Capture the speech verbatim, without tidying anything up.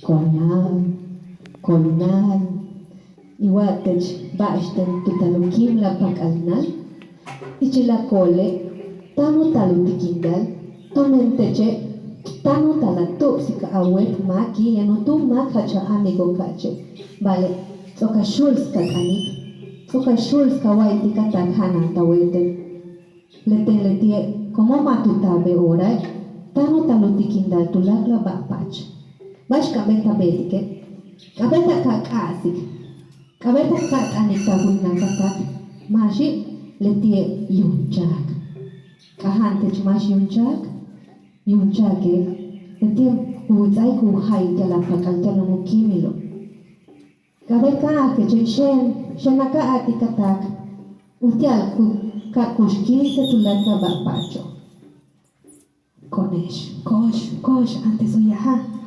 To'onal, ko'onal, in wa'al teech ba'axten tu taal u kíimil a pak'alnal. Ichil a koole' táan u taal u tikindal tumen teche' táan u taal a tu'ubsik a wéet máaki' yaan u túun máak jach a amigo ka'ache'. Ba'ale' ts'o'ok a xu'ulsik a t'anik, ts'o'ok a xu'ulsik a wa'aytik a taak ja'anal ta wéetel. Leti'e' leti'e' como ma' tu taal be'oorae' táan u taal u tikindal tuláakal a ba'al paach. Ba'ax k'a'abéet a beetike', k'a'abéet a ka'a k'a'asik, k'a'abéet a ka'a t'anik ta ju'unal ka taak. Máaxi', leti'e' yuum cháak. K'aja'an teech máax yuum cháak, yuum cháake', leti'e' ku ts'áaik u ja'ayik ti'al a pak'al ti'al u kíimilo'. K'a'abéet ka a'alike' chéen xeen, xeen a ka'a a'altik a taak uti'al ku ka'a kuxkíinsel tuláakal a ba'al paacho'. Ko'one'ex, ko'ox, ko'ox antes u yajal.